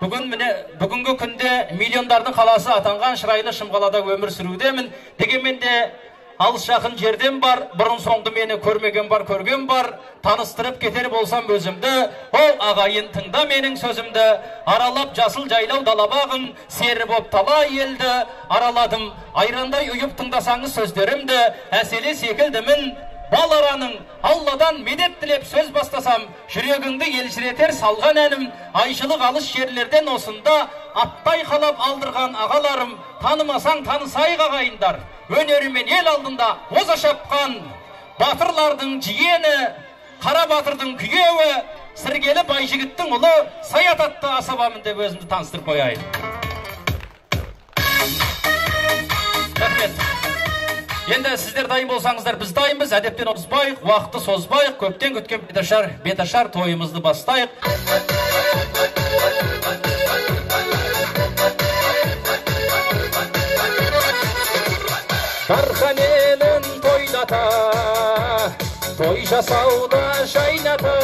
Бүгін міне бүгінгі күнде миллиондардың қаласы атанған шырайлы Шымқалада өмір сүрудемін. Дегенмен де алыс жақын жерден бар, бұрын соңды мені көрмеген бар, көрген бар. Таныстырып кетер болсам өзімді, о ағайын тыңда менің сөзімді. Аралап жасыл жайлау дала бағын, сері боп талай елді араладым. Айрандай ұйып тыңдасаңыз сөздерімді, әселе секілдімін бал араның. Алладан медет тілеп сөз бастасам, жүрегіңді елжіретер салған әнім. Айшылық алыс жерлерден осында аттай қалап алдырған ағаларым. Танымасаң танысайық ағайындар, өнерімен ел алдында оза шапқан батырлардың жиені, қара батырдың күйеуі, Сіргелі Байжігіттің ұлы Саят атты асабамын деп өзімді таныстырып қояйын. Рахмет. Енді сіздер дайын болсаңыздар, біз дайынбыз. Әдептен озбайық, уақытты созбайық, көптен күткен беташар тойымызды бастайық. Дархан елін тойлата, той жасауда жайната.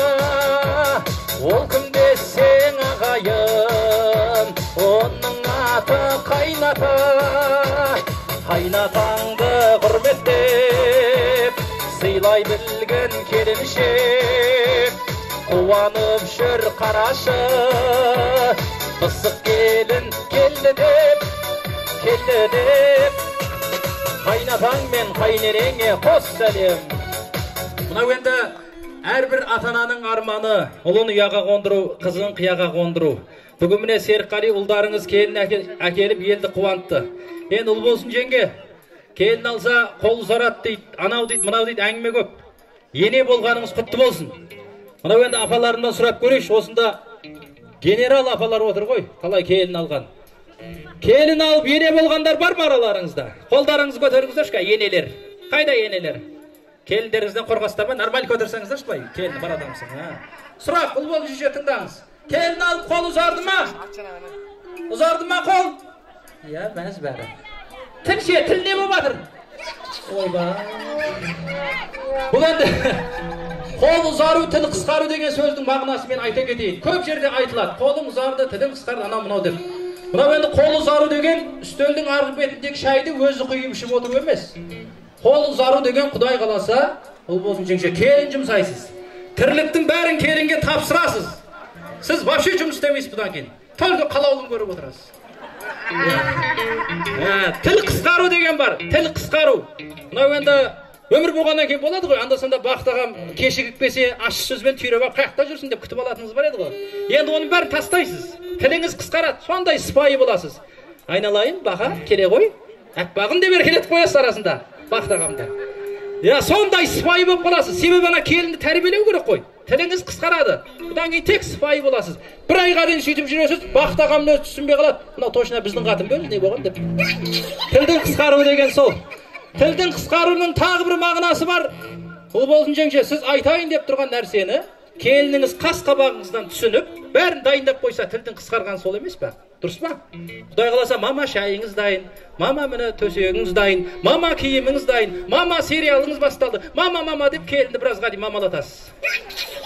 Ол кім десең ағайын, оның аты қайната. Қайнатаңды құрметтеп, сыйлай білген келіншек. Қуанып жүр қарашы, пысық келін келді деп, келді деп. Қайнатаң мен қайнереңе қос сәлем. Мынау енді әрбір ата-ананың арманы, ұлын ұяға қондыру, қызын қияға қондыру. Бүгін міне Серікқали ұлдарыңыз келін әкеліп елді қуантты. Енді ұл болсын жеңге, келін алса қол ұзарады дейді, анау дейді, мынау дейді, әңгіме көп. Ене болғаныңыз құтты болсын. Мынау енді апаларымнан сұрап көрейікші, осында генерал апалар отыр ғой, талай келін алған. Келін алып ене болғандар бар ма араларыңызда? Қолдарыңызды көтеріңіздерші, енелер. Қайда енелер? Келіндеріңізден қорқасыздар ма? Нормаль көтерсеңіздерші былай, келіні бар адамсың. Сұрақ, ұл болып жүйе тыңдаңыз. Келін алып қол ұзарды ма? Ұзарды ма қол? Иә, мәз бәрі. Тіл ше, тіл не болып жатыр? Ойбай. Бұл енді қол ұзару, тіл қысқару деген сөздің мағынасы мен айта кетейін. Көп жерде айтылады. Қолым ұзарды, тілім қысқарды, анау мынау деп. Мынау енді қол ұзару деген үстелдің арғы бетіндегі шайды өзі құйып ішіп отыру емес. Қол ұзару деген Құдай қаласа, ұл болсын жеңше, келін жұмсайсыз. Тірліктің бәрін келінге тапсырасыз. Сіз вообще жұмыс істемейсіз бұдан кейін. Только қалаулын көріп отырасыз. Тіл қысқару деген бар. Тіл қысқару. Мынау енді өмір болғаннан кейін болады ғой. Анда-санда Бақыт ағам кешігіп келсе, ащы сөзбен түйреп алып, қаяқта жүрсің деп күтіп алатыныңыз бар еді ғой. Енді оның бәрін тастайсыз. Тіліңіз қысқарады. Сондай сыпайы боласыз. Айналайын, бақа, келе ғой. Әппағым деп еркелетіп қоясыз арасында Бақыт ағамды. Я сондай сыпайы болып қаласыз. Себебі ана келінді тәрбиелеу керек қой. Тіліңіз қысқарады. Бұдан кейін тек сыпайы боласыз. Бір айға дейін сөйтіп жүресіз, Бақыт ағамның өзі түсінбей қалады. Мынау точно біздің қатын бе, не болған деп. Тілдің қысқаруы деген сол. Тілдің қысқаруының тағы бір мағынасы бар. Ұл болсын жеңше, сіз айтайын деп тұрған нәрсені келініңіз қас қабағыңыздан түсініп, бәрін дайындап қойса, тілдің қысқарғаны сол емес пе? Дұрыс па? Құдай қаласа, мама шайыңыз дайын, мама міне төсегіңіз дайын, мама киіміңіз дайын, мама сериалыңыз басталды, мама мама деп келінді біразға дейін мамалатасыз.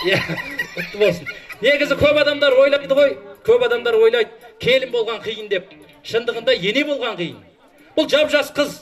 Иә, құтты болсын. Негізі көп адамдар ойлайды ғой, көп адамдар ойлайды, келін болған қиын деп. Шындығында ене болған қиын. Бұл жап-жас қыз.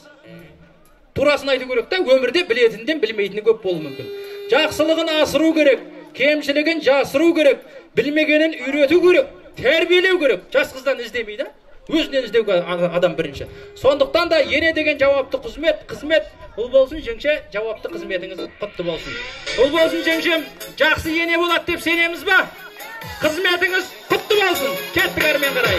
Турасын айту керек та, өмірде білетінден білмейтіні көп болуы мүмкін. Жақсылығын асыру керек, кемшілігін жасыру керек, білмегенін үйрету керек, тәрбиелеу керек. Жас қыздан іздемейді, өзінен іздеуге адам бірінші. Сондықтан да ене деген жауапты қызмет, ұл болсын жеңше, жауапты қызметіңіз құтты болсын. Ұл болсын жеңшем, жақсы ене болады деп сенеміз ба? Қызметіңіз құтты болсын. Кеттік әрмен қарай.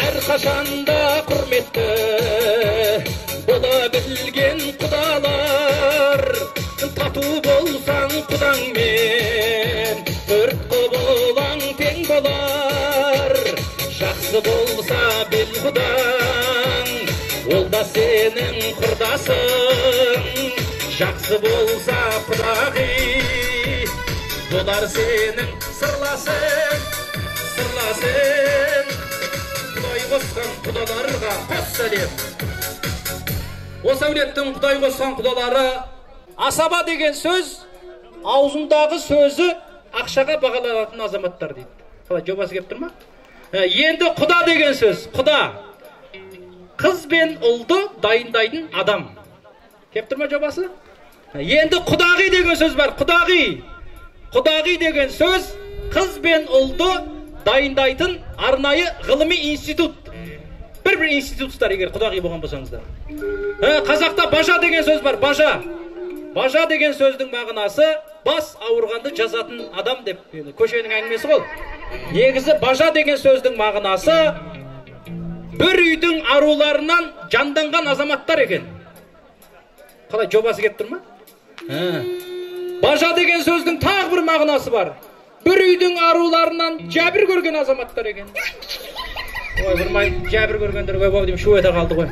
Әрқашанда құрметті бола білген құдалар, тату болсаң құдаңмен, төрт болаң тең болар. Жақсы болса бел құдаң, ол да сенің құрдасың. Жақсы болса құдағи, болар сенің сырласың, сырласың. Құдай қосқан құдаларға қос сәлем. Осы әулеттің Құдай қосқан құдалары Асаба деген сөз аузындағы сөзі ақшаға бағаланатын азаматтар дейді. Қалай, жобасы келіп тұр ма? Енді құда деген сөз, құда. Қыз бен ұлды дайындайтын адам. Келіп тұр ма жобасы? Енді құдағи деген сөз бар, құдағи. Құдағи деген сөз қыз бен ұлды дайындайтын арнайы ғылыми институт. Бір-бір институттар, егер құдағи болған болсаңыздар. Қазақта бажа деген сөз бар, бажа. Бажа деген сөздің мағынасы бас ауырғанды жазатын адам деп, көшенің әңгімесі ғой. Негізі бажа деген сөздің мағынасы бір үйдің аруларынан жанданған азаматтар екен. Қалай, жобасы келіп тұр ма? Бажа деген сөздің тағы бір мағынасы бар. Бір үйдің аруларынан жәбір көрген азаматтар екен. Ой, бір жәбір көргендер ой, деймін, шу ете қалды ғой.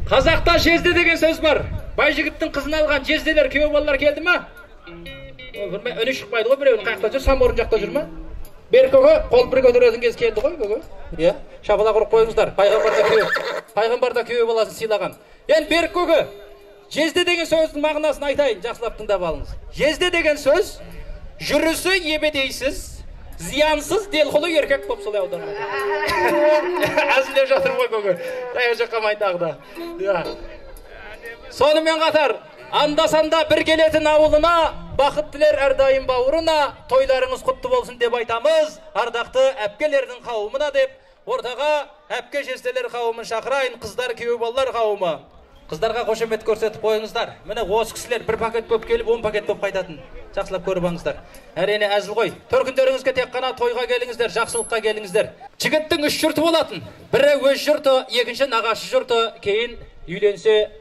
Қазақта жезде деген сөз бар. Бай жігіттің қызын алған жезделер, күйеу балалар келді ма? Ой, бір үні шықпайды ғой, біреуінің қаяқта жүр, саморын жақта жүр ма? Берік көке, қол бір көтеретін кез келді ғой, көке. Иә, шапалақ ұрып қойыңыздар. Пайғамбар да күйеу баласын сыйлаған. Енді Берік көке, жезде деген сөздің мағынасын айтайын, жақсылап тыңдап алыңыз. Жезде деген сөз жүрісі ебедейсіз, зиянсыз делқұлы еркек болып солай аударылады. Әзілдеп жатырмын ғой көке. Таяқ жеп қалмайын тағы да. Сонымен қатар, анда-санда бір келетін ауылына, бақыт тілер әрдайым бауырына, тойларыңыз құтты болсын деп айтамыз, ардақты әпкелердің қауымына деп, ортаға әпке жезделер қауымын шақырайын, қыздар, күйеу балалар қауымы. Қыздарға қошемет көрсетіп қойыңыздар. Міне осы кісілер бір пакет болып келіп, 10 пакет болып қайтатын. Жақсылап көріп алыңыздар. Әрине әзіл ғой. Төркіндеріңізге тек қана тойға келіңіздер, жақсылыққа келіңіздер. Жігіттің үш жұрты болатын. Бірі өз жұрты, екінші нағашы жұрты, кейін үйленсе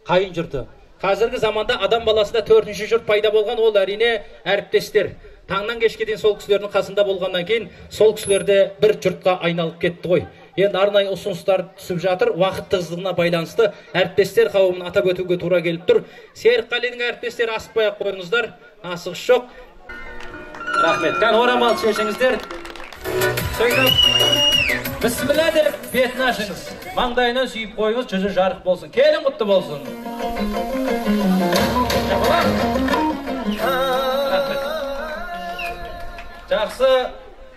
қайын жұрты. Қазіргі заманда адам баласында төртінші жұрт пайда болған, ол әрине әріптестер. Таңнан кешке дейін сол кісілердің қасында болғаннан кейін сол кісілерде бір жұртқа айналып кетті ғой. Енді арнайы ұсыныстар түсіп жатыр, уақыт тығыздығына байланысты әріптестер қауымын атап өтуге тура келіп тұр. Серікқалидың әріптестері, асықпай ақ қойыңыздар, асығыс жоқ. Рахмет. Кәне орамал шешіңіздер. Сөйтіп, бісміллә деп бетін ашыңыз. Маңдайынан сүйіп қойыңыз, жүзі жарық болсын. Келін құтты болсын. Рахмет. Жақсы,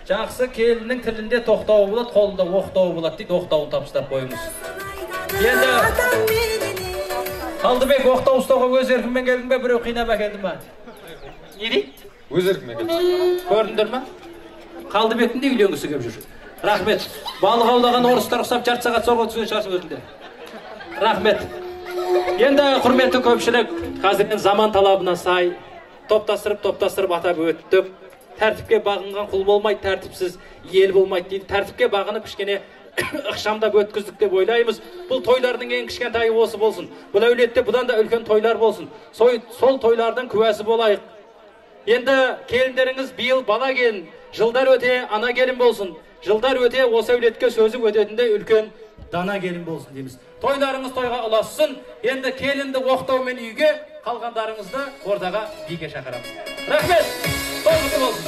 жақсы келіннің тілінде тоқтауы болады, қолында оқтауы болады дейді, оқтауын табыстап қойыңыз. Енді Қалдыбек, оқтау ұстауға өз еркіңмен келдің бе, біреу қинап әкелді ма? Не дейді? Өз еркіммен келдім. Көрдіңдер ма? Қалдыбектің де үйленгісі келіп жүр. Рахмет. Балық аулаған орыстар ұқсап жарты сағат зорға түскен шығарсың өзіңде. Рахмет. Енді құрметті көпшілік, қазіргі заман талабына сай топтастырып атап өттік. Тәртіпке бағынған құл болмайды, тәртіпсіз ел болмайды дейді. Тәртіпке бағынып кішкене ықшамдап өткіздік деп ойлаймыз. Бұл тойлардың ең кішкентайы осы болсын. Бұл әулетте бұдан да үлкен тойлар болсын. Сол тойлардың куәсі болайық. Енді келіндеріңіз биыл бала келін, жылдар өте ана келін болсын. Жылдар өте осы әулетке сөзі өтетіндей үлкен дана келін болсын дейміз. Тойларыңыз тойға ұлассын. Енді келінді оқтаумен үйге, қалғандарыңызды ортаға биге шақырамыз. Рахмет. Той құтты болсын.